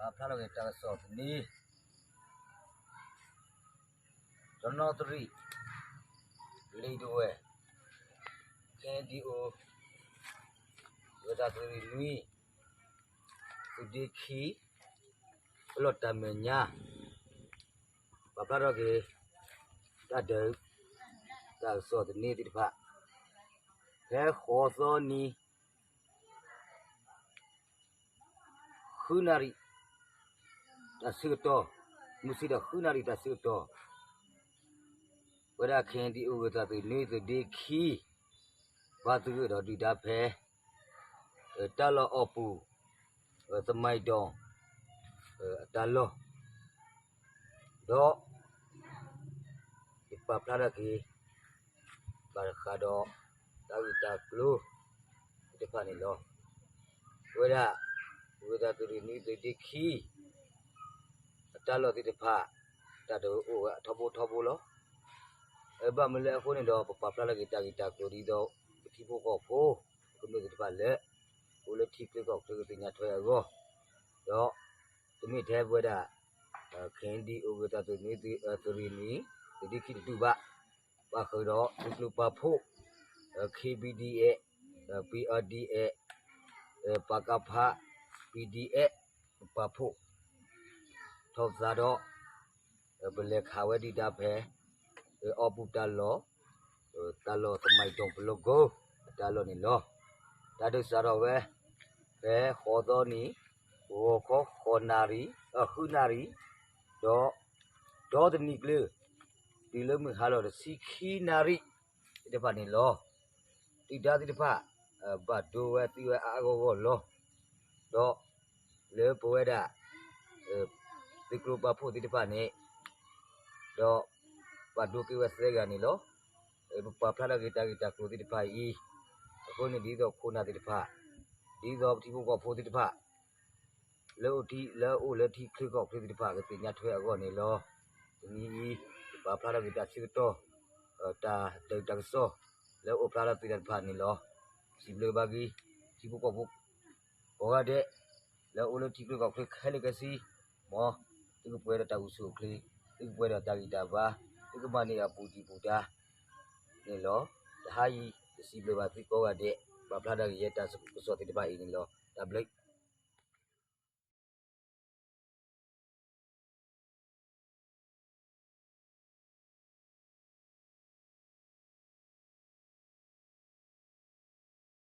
ပာ်ဖျါထီၣ်က့ၤတၢ်ကစီၣ်သန့, တနီသရံၣ်, လံာ်ဒဝဲၢ်, ခ့ဒံၣ်အိၣ်, ဝဲတၢ်သုးရ့ၣ်နွံ, သုးဒ့ခံ, ပလီၢ်တၢ်မဲာ်ညါ, ပာ်ဖျါထီၣ်က့ၤ တၢ်ဒုး တၢ်ကစီၣ်သန့သ့ၣ်တဖၣ်, ဖဲဃိးသီနံၤ ဃုနၣ်ရံၣ် တၢ်ဆၢကတီၢ်, မုၢ်ဆ့ၣ်ဒီးဃုနၣ်ရံၣ်တၢ်ဆၢကတီၢ်, ဝဲဒၣ် ခ့ဒံၣ်အိၣ် ဂၢၢ်တၢ်သုးနွံ သုးဒ့ခံ, ဘၣ်သဂၢၢ်ဒီးဒုၣ်ဒါဖဲ တၢ်လီၢ်အီၣ်ပူၤ, သမၢၢ်ဒိၣ် အတၢ်လီၢ်, ဒီး ယပာ်ဖျါထီၣ်က့ၤ ဘၣ်ဃးဒီး တၢ်ဂ့ၢ်တၢ်ကျိၤသ့ၣ်တဖၣ်န့ၣ်လီၤ. ဝဲဒၣ် ဂၢၢ်တၢ်သုးရ့ၣ်နွံ သုးဒ့ခံ အတၢ်လီၢ်သ့ၣ်တဖၣ် တၢ်ဒုးအိၣ်ဝဲထီဘိထီဘိလီၤ. ဘၣ်မနုၤလၢအဃိန့ၣ်ဒီး ပပာ်ဖျါထီၣ်က့ၤတၢ်ဂ့ၢ်တၢ်ကျိၤဒ်သိး ပထံဖိကီၢ်ဖိ ကမျၢၢ်သ့ၣ်တဖၣ်လၢ အိၣ်လၢထံချၢကီၢ်ချၢကသ့ၣ်ညါထွဲအဂီၢ်, ဒီး တမ့ၢ်ထဲပဝဲဒၣ် ခ့ဒံၣ်အိၣ် ဂၢၢ်တၢ်သုးနွံ သုးရ့ၣ်နွံ သုးဒ့ခံတဒူၣ်ဘၣ်, ပၣ်ဃုာ်ဒီးသုးကျိၤပာ်ဖှိၣ် ခ့ ပီၣ်အၣ် ပီၣ်အၣ်, ပကဖ, ပီၣ်, ပပာ်ဖှိၣ်ထီၣ်ပသးဒီး ပလဲၤခးဝဲဒုၣ်ဒါဖဲ အီၣ်ပူၤတၢ်လီၢ်, တၢ်လီၢ်သမၢၢ်ဒိၣ်ပလီၢ်ကိၤ အတၢ်လီၢ်န့ၣ်လီၤ. တၢ်ဒုးစးထီၣ်ဝဲ ဖဲဃိးသီနံၤ ဂီၤခီဃိးနၣ်ရံၣ်, ဃုနၣ်ရံၣ်, ဒီး ဒီတနံၤကျၢၤ တုၤလၢမုၢ်ဟါလီၤတဆံခံနၣ်ရံၣ်သ့ၣ်တဖၣ်န့ၣ်လီၤ. ဒုၣ်ဒါသ့ၣ်တဖၣ် ဘၣ်ဒိဝဲသံဝဲအါအါဂီၢ်ဂီၢ်လီၤ. ဒီးလၢပဝဲဒၣ် သုးကျိၤပာ်ဖှိၣ်သ့ၣ်တဖၣ်န့ၣ် ဒီးဘၣ်ဒိက့ၤဝဲသၢဂၤန့ၣ်လီၤ. ပပာ်ဖျါထီၣ်က့ၤတၢ်ဂ့ၢ်တၢ်ကျိၤသ့ၣ်တဖၣ်အံၤ အဃိန့ၣ်ဒ်သိးခိၣ်နၢ်သ့ၣ်တဖၣ်, ဒ်သိးပထံဖိကီၢ်ဖိသ့ၣ်တဖၣ် လၢအိၣ်ထံ လၢအိၣ်လၢထံချၢကီၢ်ချၢသ့ၣ်တဖၣ် ကသ့ၣ်ညါထွဲအဂီၢ်န့ၣ်လီၤ. တနံၤအံၤ ပပာ်ဖျါထီၣ်က့ၤတၢ်ဆၢကတီၢ် တၢ်ဒုးတၢ်ကစီၣ် လၢအိၣ်ဖျါထီၣ်သ့ၣ်တဖၣ်န့ၣ်လီၤ. စံးဘျုးဘၣ်က့ၤ ထံဖိကီၢ်ဖိ ကိးဂၤဒဲး လၢအိၣ်လၢထံချၢကီၢ်ချၢခဲလၢာ်ခဲဆ့, မ်သုကပှဲၤဒီးတၢ်အိၣ်ဆူၣ်အိၣ်ချ့, သုကပှဲၤဒီးတၢ်ဂံၢ်တၢ်ဘါ, သုကမၤန့ၢ်အပူၤတံၤပူၤတာ်န့ၣ်လီၤ. တဟါအံၤ ယစံးဘျုးဘၣ်သုကိးဂၤဒဲး ပာ်ဖျါထီၣ်က့ၤယဲတၢ်ကစီၣ်သ့ၣ်တဖၣ်အံၤန့ၣ်လီၤ. တၢ်ဘျုး